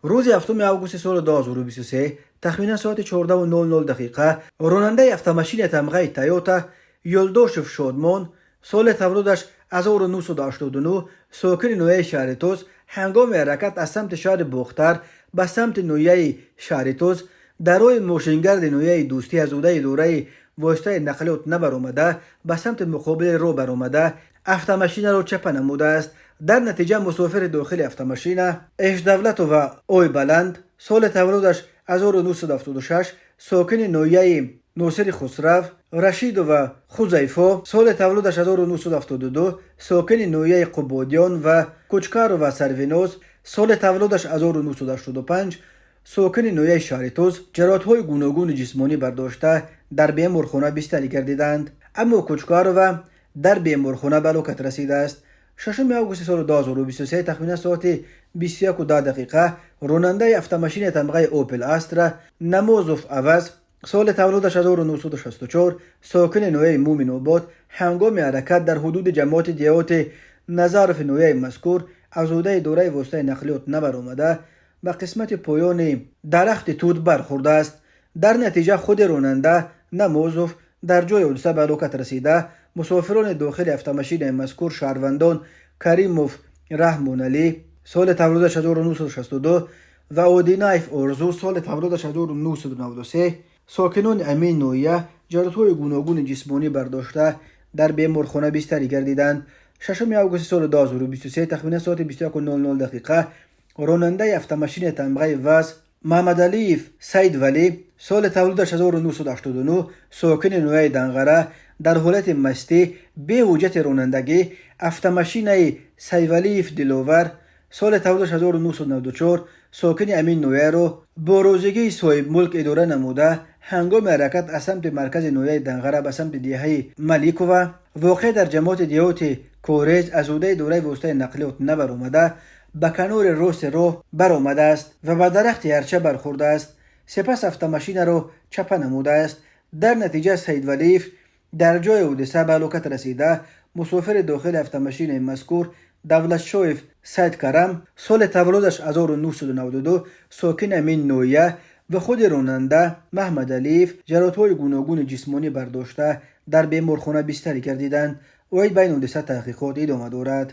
Рӯзи 7 августи соли 2023, тахминан соати 14:00 дақиқа, ронандаи автомашини тамғаи «Тойота» Ёлдошев Шодмон, соли таваллудаш 1989, сокини ноҳияи Шаҳритӯз, ҳангоми ҳаракат аз самти шаҳри Бохтар ба самти ноҳияи Шаҳритӯз дар роҳи мошингарди ноҳияи Дӯстӣ аз ҳудаи идораи воситаи нақлиёт набаромада, ба самти муқобили роҳ баромада, автомашинаро чапа намудааст. Дар натиҷа мусофири дохили автомашина Эшдавлатова Ойбаланд, соли таваллудаш 1976, сокини ноҳияи Носири Хусрав, Рашидова Хузайфо, соли таваллудаш 1972, сокини ноҳияи Қубодиён, ва Кучкарова Сарвиноз, соли таваллудаш 1985, сокини ноҳияи Шаҳритӯз, ҷароҳатҳои гуногуни ҷисмонӣ бардошта, дар беморхона бистарӣ гардиданд, аммо Кучкарова дар беморхона ба ҳалокат расидааст. 6 августи соли 2023, тахминан соати 21:10 дақиқа, ронандаи автомашини тамғаи «Опел Астра» Намозов Аваз, соли таваллудаш 1964, сокини ноҳияи Муминобод, ҳангоми ҳаракат дар ҳудуди ҷамоати деҳоти Назарови ноҳияи мазкур аз ҳудаи идораи воситаи нақлиёт набаромада, ба қисмати поёни дарахти тут бархӯрдааст. Дар натиҷа худи ронанда Намозов дар ҷои ҳодиса ба ҳалокат расида, мусофирони дохили автомашинаи мазкур, шаҳрвандон Каримов Раҳмоналӣ, соли таваллудаш 1962, ва Одинаев Орзу, соли таваллудаш 1993, сокинони ҳамин ноҳия, ҷароҳатҳои гуногуни ҷисмонӣ бардошта, дар беморхона бистарӣ гардиданд. 6 августи соли 2023, тахминан соати 21:00 дақиқа, ронандаи автомашини тамғаи ВАЗ Маҳмадалиев Саидвалӣ, соли таваллудаш 1989, сокини ноҳияи Данғара, дар ҳолати мастӣ бе ҳуҷҷати ронандагӣ автомашинаи Сайвалиев Диловар, соли таваллудаш 1994, сокини ҳамин ноҳияро бо розигии соҳибмулк идора намуда, ҳангоми ҳаракат аз самти маркази ноҳияи Данғара ба самти деҳаи Маликова, воқеъ дар ҷамоати деҳоти Корез, аз ҳудаи идораи воситаи нақлиёт набаромада, ба канори рости роҳ баромадааст ва ба дарахти арча бархӯрдааст. Сипас автомашинаро чапа намудааст. Дар натиҷа Саидвалиев дар ҷои ҳодиса ба ҳалокат расида, мусофири дохили автомашинаи мазкур Давлатшоев Сайдкарам, соли таваллудаш 1992, сокини ҳамин ноҳия, ва худи ронанда Маҳмадалиев ҷароҳатҳои гуногуни ҷисмонӣ бардошта, дар беморхона бистарӣ гардиданд. Оид ба ин ҳодиса таҳқиқот идома дорад.